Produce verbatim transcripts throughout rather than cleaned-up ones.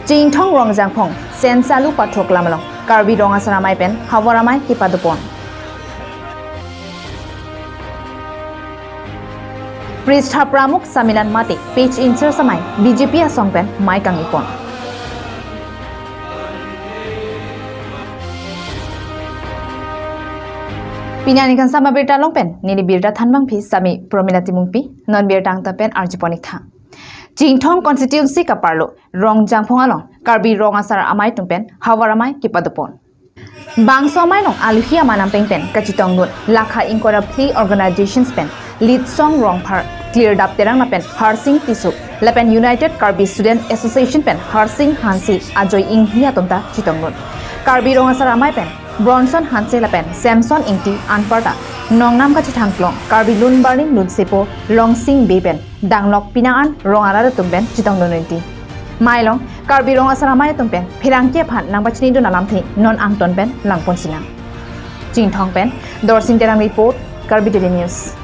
Chinthong Rongjangphong, Sensalu pathok lam along Karbi Rong Asar Amei pen Havar Amei kepadopon. Pritha Pramukh Sammilan mate page in-charge amei B J P asong pen mei kangipon. Pini aningkan sama birta along pen neli birta thanbangpi sami Promila Timungpi, non birta angta pen arjupon-ik tha. Chinthong constituency kaparlo Rongjangphong along Karbi Rong Asar Amei atum pen Havar Amei kepadopon. Bangso amei along aluhi aman ampeng pen kachetongdun lakha ingkoi ra phli organizations pen Litsong Rongphar, Klirdap Terang lapen Harsing Tisso lapen United Karbi Student Association pen Harsing Hanse ajoine atum ta chetongdun. Karbi Rong Asar Amei pen Bronson Hanse lapen Samson Ingti anparta nongnam kachethang klong Karbi Lun Barim Lun Sepo Longsing Bey pen danglok pinang an rong arat atum pen chetongdun rinti. Mei along Karbi Rong Asar Amei atum pen pherangke aphan nangpachinidun alamthe non angton pen langpon sinang. Chinthong pen Dorsing Terang report, Karbi Daily News.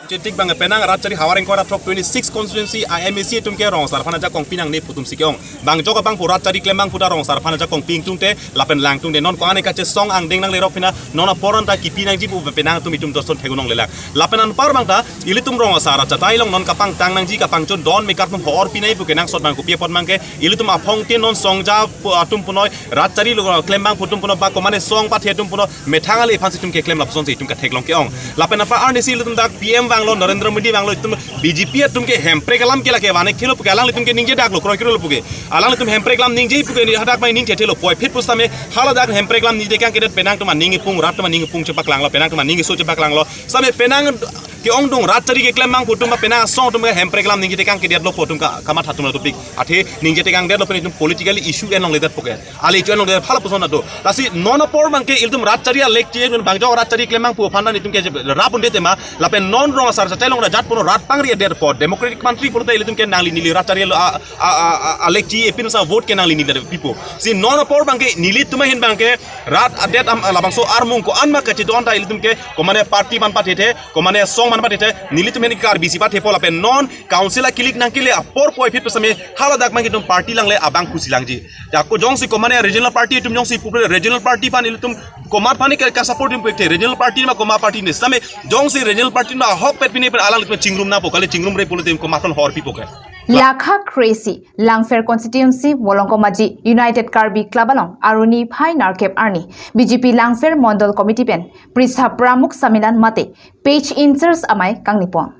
Chetik bang penang rat chari Havar ingkoi ra throk twenty-six constituency a M A C atum ke Rong Asar aphan ajakong pinangne pu atum si ke-ong. Bang jok abang pu rat chari klembang pu ta Rong Asar aphan ajakong pingtungte lapen langtungte non ko-an kachesong angdeng nanglerok pina non apor anta kipinangji pu penang atum itum doson thegunong lelang. Lapen anpar bang ta ilitum Rong Asar achatai along non kapangtang nangji, kapangchon don mekar atum hor pinai pu kenangsot bang kopi apot bang ke ilitum aphong tin non songja pu atum punoi rat chari lo klembang pu atum punoi ba komane song pathe atum punoi methang ale aphan si itum keklem lapuson si itum katheklong ke-ong. Lapen anpar arnisi ilitum dak P M vanglo, Narendra Modi vanglo, itum B J P atum ke Hemprek alam ke lake vane khelo puke alanglitum ke ningje daklo, kroi kroi lo puke. Alanglitum Hemprek alam ningje puke ni hadak mai ning thethelo poi phit pusitame haladak Hemprek alam ningje kangkedet penang atum aning ipung, rat atum aning ipung chepaklanglo, penang atum aning iso chepaklanglo. Sitame penang ke-ongdung rat chari keklembang pu atum ba penang asong atum ke Hemprek alam ningje kangkedetlo pu atum ka kamatha atum la topik. Athe ningje tekangdetlo pen itum political issue enlongledet puke. Ale itum enlongledet phala puson atum. Lasi non apor bang ke ilitum rat chari alek chi bang jok rat chari klembang pu aphan ta itum ke rap unde tema lapen non Rong Asar achatai along rajat puno rat pangri adet po democratic country pulote ilitum ke nangli neli rat chari alo a, a, a, a, alek chi epin sa vote ke nangli neli pipo. Si non apor bang ke nelitum ahin bang ke rat adet am labangso armung ko-an ma kachedon ta ilitum ke komane party man pathethe, komane song man pathethe, nelitum ahin Karbi si pathepo lapen non council akilik nangkele apor poi phit pusitame haladak mang itum party langle abang pusi langji. Jako jongsi komane regional party itum jongsi puple regional party aphan ilitum komat aphan ke ka support itum pekte regional party ma koma party ne sitame jongsi regional party ma hokpet pine pen alanglitum chingrum nangpo kali chingrumre pulote komat aphan hor pipo ke. Lakha kre-isi Langpher constituency Volongkomaji United Karbi Club along aruni phai nerkep arni B J P Langpher Mondol Committee pen Pritha Pramukh Sammilan mate page in-charge amei kangnipon.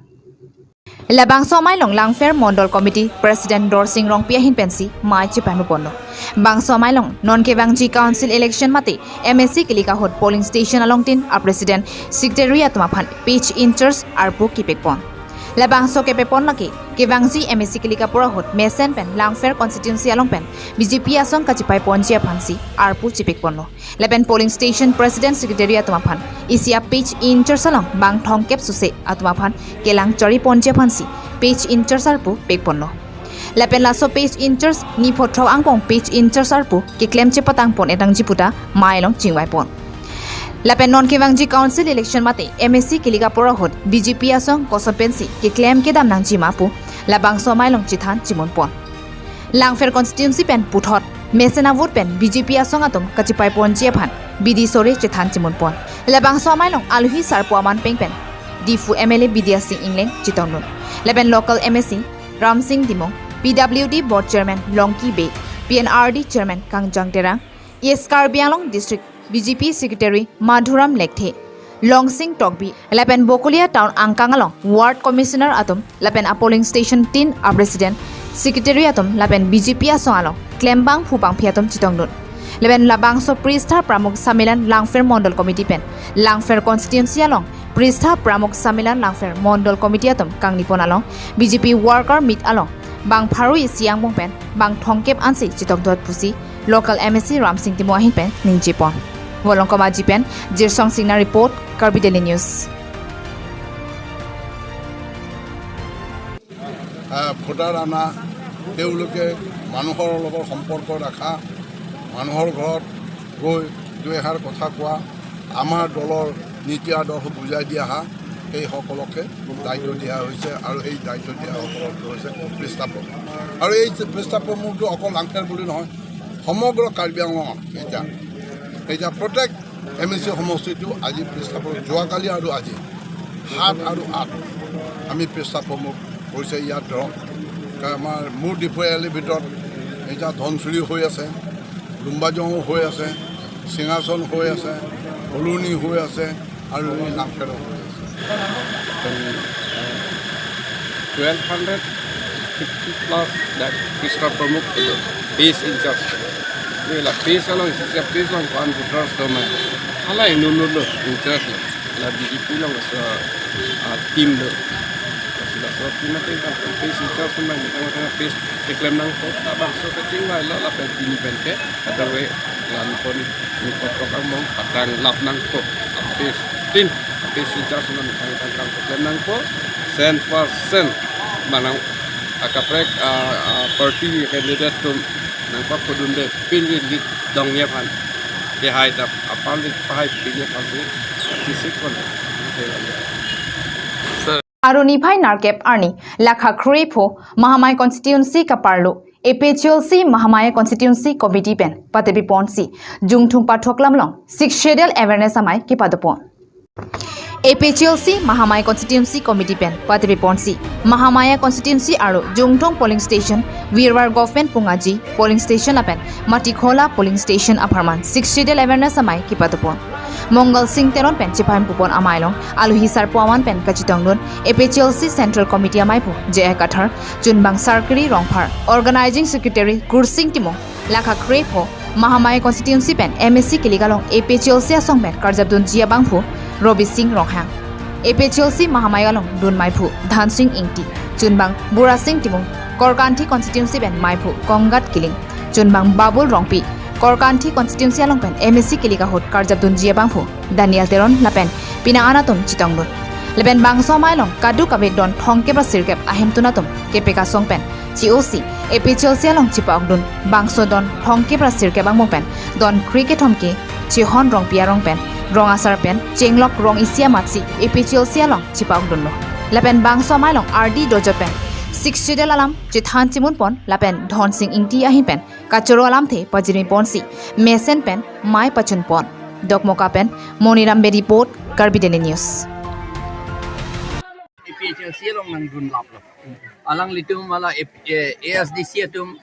Labangso amei along Langpher Mondol Committee President Dorsing Rongpi ahin pensi mei chepameponlo. Bangso amei along non kevangji council election mate M A C kelika ahut polling station along tin a President Secretary atum aphan page in-charge arpu kepekpon. Labangso kepepon lake kevangji M A C kelika apor ahut mesen pen Langpher constituency along pen B J P asong kachepaiponji aphansi arpu chepekponlo. Lapen polling station president secretary atum aphan isi a page in-charge along bang thomkep suse atum aphan kelang chariponji aphansi page in-charge arpu pekponlo. Lapen laso page in-charge ni phothok angpong page in-charge arpu keklem chepatangpon etangji puta mei along chingvaipon. Lapen non kevangji council election mate M A C kelika apor ahut B J P asong koson pensi keklem kedam nangji ma pu labangso amei along chethan chimunpon. Langpher constituency pen puthot mesen avote pen B J P asong atum kachepaiponji aphan bidi sore chethan chimunpon. Labangso amei along aluhi sarpo aman peng pen Diphu M L A Bidya Sing Engleng chetongdun. Lapen local M A C Ramsing Timung, P W D Board Chairman Longki Bey, P N R D Chairman Kangjang Terang, East Karbi Anglong District B J P Secretary Madhuram Lekthe, Longsing Tokbi, lapen Bokolia Town angkang along Ward Commissioner atum, lapen a polling station tin a President, Secretary atum, lapen B J P asong along klembang phubangphi atum chetongdun. Lapen labangso Pritha Pramukh Sammilan Langpher Mondol Committee pen Langpher constituency along Pritha Pramukh Sammilan Langpher Mondol Committee atum kangnipon along B J P worker meet along bang pharo isi angbong pen bang thomkep ansi chetongdot pusi local M A C Ramsing Timung ahin pen ningjepon. Volongkomaji pen Jirsong Singnar report, Karbi Daily News. আহ, ভোটাৰ অনা, তেওঁলোকে মানুহৰ লগত সম্পৰ্ক ৰখা, মানুহৰ ঘৰত গৈ দুই এষাৰ কথা কোৱা, আমাৰ দলৰ নীতি আদৰ্শ বুজাই দি অহা, সেইসকলকে দায়িত্ব দিয়া হৈছে আৰু এই দায়িত্ব দিয়াসকলক হৈছে পৃষ্ঠা প্ৰমুখ। আৰু এই যে পৃষ্ঠা প্ৰমুখটো অকল লাংখেৰ বুলি নহয়, সমগ্ৰ কাৰ্বি আংলঙত এতিয়া, এতিয়া প্ৰত্যেক এম এ চি সমষ্টিটো আজি পৃষ্ঠা প্ৰমুখ, যোৱাকালি আৰু আজি সাত আৰু আঠ আমি পৃষ্ঠা প্ৰমুখ কৰিছে। ইয়াত ধৰক, আমাৰ মোৰ ডিফু এ আলিৰ ভিতৰত এতিয়া ধনচুৰি হৈ আছে, ডুম্বাজং হৈ আছে, চিঙাচন হৈ আছে, হলুনি হৈ আছে আৰু এই লাংখেৰ হৈ আছে। Twelve hundred fifty plus dak Krishna Pramukh itu, base in charge. Ila base along, sisa base along pan voters do mai. Hala inunu lo in charge lo. La B J P along so, ah, team lo. Sila so team ateng kan base in charge mai, tengah-tengah base keklem nangkok, abang so kachingvai lo lapen pini pen ke, atau we lan pon ni kotok among patang lap nangkok, base team, base in charge man tang tang keklem nangkok, cent percent manang akaprek, ah, ah, party candidate atum nangpakpudunde pin lit dongji aphan. Kehai ta apar lit pahai pin aphan si, sisi kon. Aro niphai nerkep arni lakha kre-pho Mahamaya constituency kaparlo A P H L C Mahamaya constituency committee pen patepi ponsi Jungthung Pathoklam along Sixth Schedule awareness amei kepadopon. A P H L C Mahamaya constituency committee pen patepi ponsi Mahamaya constituency aro Jungthung polling station, Virwar Government Pungaji polling station lapen Matikhola polling station apharman Sixth Schedule awareness amei kepadopon. Mongal Singh Teron pen chepahempupon amei along aluhi sarpo aman pen kachetongdun A P H L C Central Committee ameiphu J I Kathar, chunbang Sarkiri Rongphar, Organizing Secretary Kursing Timung, lakha kre-pho Mahamaya constituency pen M A C kili along A P H L C asong pen karjapdunji abangphu Robi Singh Ronghang, A P H L C Mahamaya along dun meiphu Dhansing Ingti, chunbang Bura Singh Timung, Korkanthi constituency pen meiphu Konggat Killing, chunbang Babul Rongpi, Korkanthi constituency along pen M A C kili ahut karjapdunji abangphu Daniel Teron lapen pinang an atum chetongdun. Lapen bangso amei along kadokave don thomkep ra sirkep ahemtun atum kepek asong pen che-osi A P H L C along chepa-okdun. Bangso don thomkep ra sirkep angbong pen don kre-kethom ke Chehon Rongpi arong pen, rong asar pen chenglok rong isi amatsi A P H L C along chepa-okdunlo. Lapen bangso amei along ardi dojot pen Sixth Schedule alam chethan chemunpon lapen Dhansing Ingti ahin pen kachoro alamthe pajirmi ponsi mesen pen mei pachunpon. Dokmoka pen Moniram Bedi report, Karbi Daily News. A P H L C along nangdunlaplo. Alanglitum hala A-, eh, A S D C atum,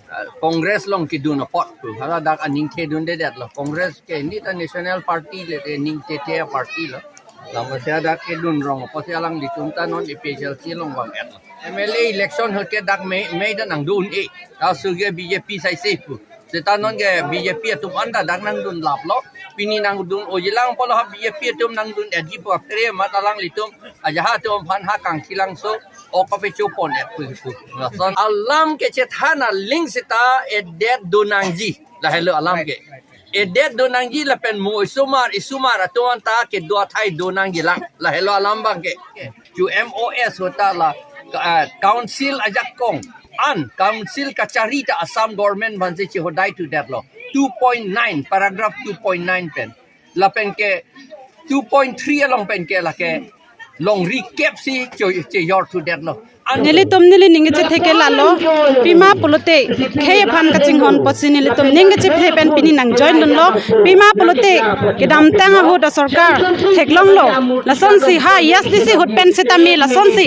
ah, Congress along kedun apot pu. Hala dak aningthe dundedetlo. Congress ke nita national party le, eh, ningthe the party lo. Lamusi dak kedun rong apotsi alanglitum ta non A P H L C along vang-etlo. M L A election ahut ke dak mei, mei ta nangdun-e. Ta suge B J P saise pu. Seta non ke B J P atum anta dak nangdunlaplo. Pini nangdun-ojilang pulo ha B J P atum nangdun-etji pu apre amat alanglitum ajaha atum aphan ha kangthilangso ok kapechopon-et pu pu. Lason alam kechethan aling seta edet donangji. Lahelo alam ke. Edet donangji lapen mo isomar, isomar atum anta kedo athai donangjilang. Lahelo alam abangke. Chu M O S ahut ta la, ah, council ajakong an, council kachari ta Assam government aphansi chehodai thudetlo. Two point nine, paragraph two point nine pen. Lapen ke two point three along pen ke lake longri kepsi cho-, chejor thudetlo. An- Nelitum neli ning kechethe ke lalo, pima pulote khei aphan kachinghon apotsi nelitum ning kechethe pen pini nang join dunlo. Pima pulote kedamtang ahut asorkar theklonglo. Lasonsi ha A S D C ahut pen setame lasonsi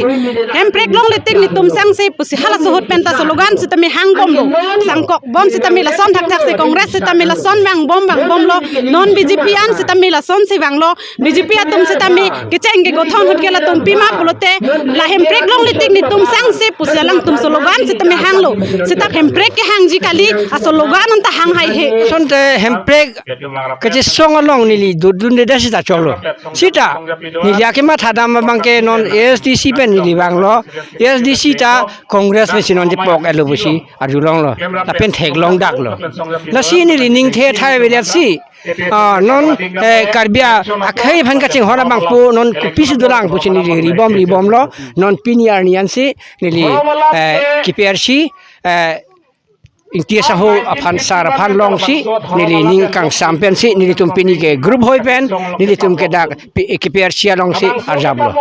hemprek longle tik netum sangse pusi halaso ahut pen ta slogan setame hangbomlo. Sangkokbom setame lason thakthaksi Congress setame lason vangbom vangbomlo. Non B J P an setame lasonsi vanglo. B J P atum setame kecheng kegothon ahut ke latum pima pulote la hemprek longle tik netum sangse pusi alangtum slogan setame hanglo. Seta hemprek kehangji kali, aslogan anta hang haihe. Sonte hemprek kachesong along neli dodundedet seta cholo. Seta neli akemathadam abangke non A S D C pen neli vanglo. A S D C ta Congress pensi non chepok-etlo pusi arjulonglo. Lapen theklongdaklo. Lasi neli ningthe thaivedet si, ah, non, eh, Karbi a-, akhei aphan kachinghon abangpo non kopisi dolang pusi neli ribom ribomlo. Non pini arni ansi neli, eh, K P R C, eh, Ingti Sahu aphan, sir aphan longsi neli ning kangsam pensi nelitum pini ke group hoi pen nelitum ke dak pi-, K P R C alongsi arjaplo.